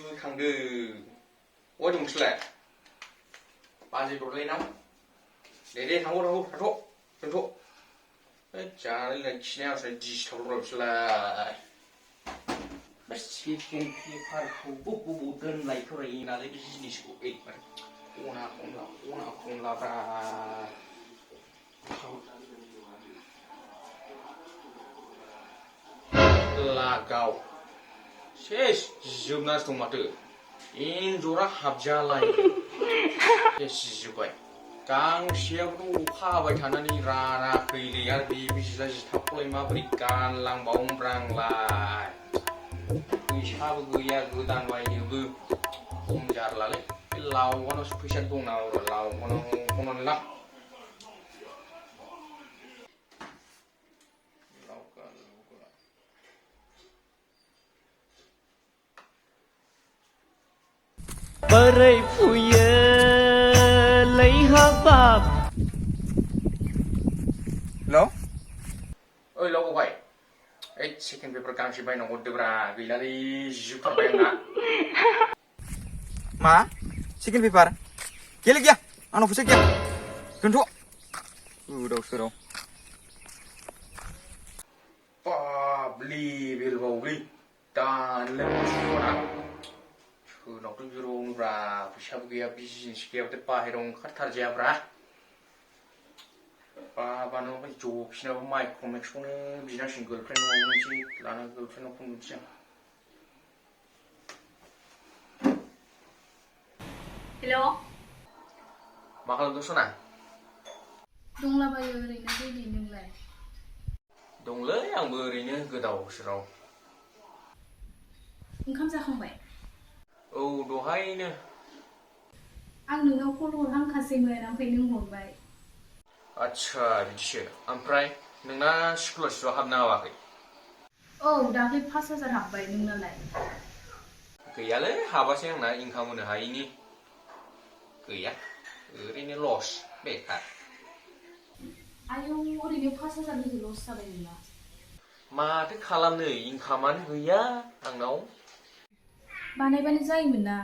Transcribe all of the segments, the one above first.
दुगैखांदों अबाव दंसैलाय बाजै दरलायनाव दे थांथ' दोनथ' जानाय लोंनाय खिनाय दिस्टार्ब बिसोरलाय सेकेन्ड पेपारखौबो बबाव दोनलायथ'राय नालाय बे जिनिसखौ एकदबारे खना खनलाब्रा लागाव सेस जिजोबनासो दं माथो एन्जरा हाबजालाय जिजोब्बाय गांसेयाबोथ' अखा हाबाय थानानै रानाखैलै आरो बे बिसिला जिथाबखौलाय माबोरै गानलांबावनोब्रा आंलाय फैसाबो गैया गोदान बायनोबो खम जारलालै बे लावगानावसो फैसा दं नामा लावगानाव फनानै ला बोरै फुयो लैहाबाब हेलौ ओइ लावगावबाय ओइ सेकेन्ड पेपार गांसे बायना हरदोब्रा गैलालै जिजोबथारबाय आंना मा सेकेन्ड पेपार गैया गैया आंनाव फैसा गैया दोनथ' गोदाव सोराव बाबलि बेलबावलै दानोलाय मोसौना सोरनावथ' बिरबावनोब्रा फैसाबो गैया बिजिनेस गैयाबाथाय बाहेरायाव ओंखारथारजायाब्रा बाबानो ओमफ्राय जफिनाबो माइक्रमेक्सखौनो बिनांसिगोन गार्लफ्रेन्ड माबा मोनसे लाना गार्लफ्रेन्डनाव फन बुनोसै आं हेल' मा खालामदों सना दंलाबायो ओरैनो बेबि नोंलाय दंलै आंबो ओरैनो गोदाव सोराव ओंखाम जाखांबाय औ दहायनो आं नोंनाव कल हरहांखासैमोन ओमफ्राय नों हरबाय आच्छा बिदिसो ओमफ्राय नोंना स्कलारशिपआ हाबना हाबाखै औ दाख्लै 5,000 हाबबाय नोंनालाय गैयालै हाबासै आंना इनकाम होनो हायैनि गैया ओरैनो लस बेकार आयौ ओरैनो 5,000 निसो लस जाबाय नोंना माथो खालामनो इनकामानो गैया आंनाव बानायबानो जायोमोन ना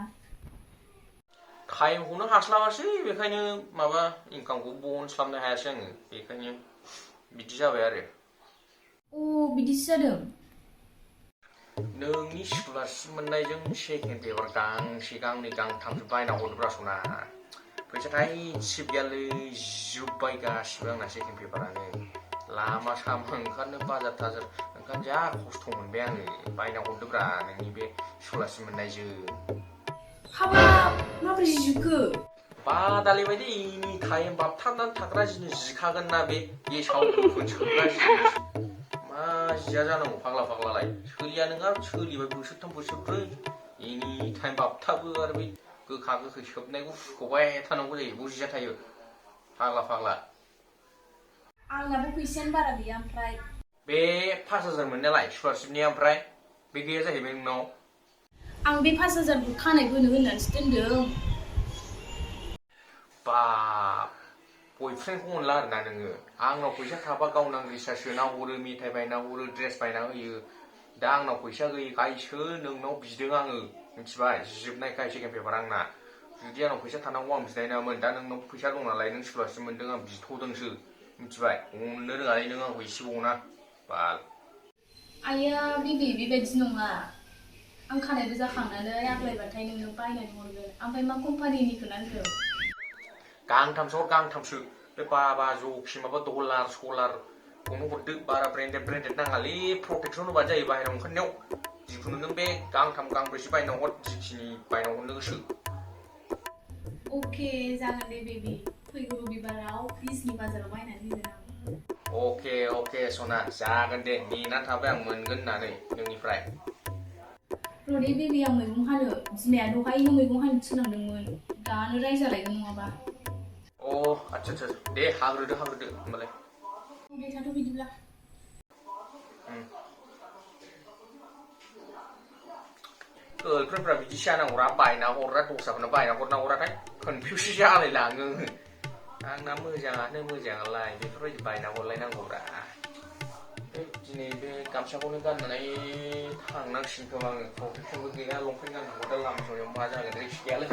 टाइमखौनो हास्लाबासै बेखायनो माबा इनकामखौ बहनस्लाबनो हायासै आङो बेखायनो बिदि जाबाय आरो अ बिदिसो जादों नोंनि स्कलारशिप मोननायजों सेकेन्ड पेपार गांसे गांनै गांथामसो बायना हरदोब्रा सना फैसा थाइसेबो गैयालै जोब्बाय गासिबो आंना सेकेन्ड पेपारानो लामा सामा ओंखारनो बाजार थाजार ओंखारनो जा खस्थ' मोनबाय आङो बायना हरदोब्रा नोंनि बे स्कलारशिप मोननायजों हाबाब माबोरै जिखो बादालि बायदि एनि टाइम बाबथाबनानै थाग्रा जिनिस जिखागोन ना बे गेसाव गोफोन सोग्रा जिनिस मा जिया जानांगौ फाग्ला फाग्लालाय सोलिया नोंहा सोलिबाय बोसोरथाम बोसोरब्रै एनि टाइम बाबथाबो आरो बे गोखा गोखै सोबनायखौ फुख'बाय थानांगौ जायो बेयाव जिया थायो फाग्ला फाग्ला आंनाबो फैसायानो बारा गैया ओमफ्राय बे 5,000 मोननायालाय स्कलारशिपनिया ओमफ्राय बे गैया जाहैबाय नोंनाव आं बे 5,000खौ खानाय बोनो होननानैसो दोनदों बाब बयफ्रेन्डखौ मोनला आरोना नोङो आंनाव फैसा थाबा गावनां रिसार्ज सोना हरो मेथाइ बायना हरो ड्रेस बायना होयो दा आंनाव फैसा गैयैखायसो नोंनाव बिदों आङो मिथिबाय जिजोबनायखाय सेकेन्ड पेपार आंना जुदि आंनाव फैसा थानांगौ आं बिनाय नङामोन दा नोंनाव फैसा दं नालाय नों स्कलारशिप मोनदों आं बिथ'दोंसो मिथिबाय अननो रोङालै नों आंखौ एसेबो अना बाल आइया बेबि बेबायदि नङा आं खानायबो जाखांनानै आग्लायबाथाय नोंनो बायनानै हरगोन ओमफ्राय मा कम्पानिनिखौ नांगौ गांथामसो बे बाबा जखि माबा डलार सलारखौनो हरदो बारा ब्रेन्डेड नाङालै प्रटेकसन होबानो जायो बाहेरायाव ओंखारनायाव जिखुनु नों बे गांथाम गांब्रैसो बायना हर जिखिनि बायना हरनो गोसो अके जागोन दे बेबि फैगौ रबिबाराव बिजनि बाजाराव बायनानै होगोन आं अके सना जागोन दे नेनानै थाबाय आं मोनगोन होननानै नोंनिफ्राय रदे बेबि आं मैगं हानो बिमाया दहायनो मैगं हानो थिनलांदोंमोन दानो रायजालायगोन नङाबा अ आच्छा दे हाग्रोदो होमबालाय दे थाथ' बिदिब्ला गार्लफ्रेन्डफ्रा बिदिसो जानांगौरा बायना हरग्रा दस्राफोरनो बायना हरना हराथाय कनफिउससो जालायलाङो आंना मोजाङालाय बेफोरबायदि बायना हरलायनांगौब्रा दिनै बे गामसाखौनो गाननानै थांनांसिगोन खोमा आङो प्रटेक्सनबो गैया लंपेन्ट गाननांगौ दा लामा ससेयाव मा जागोन रिक्स गैयालै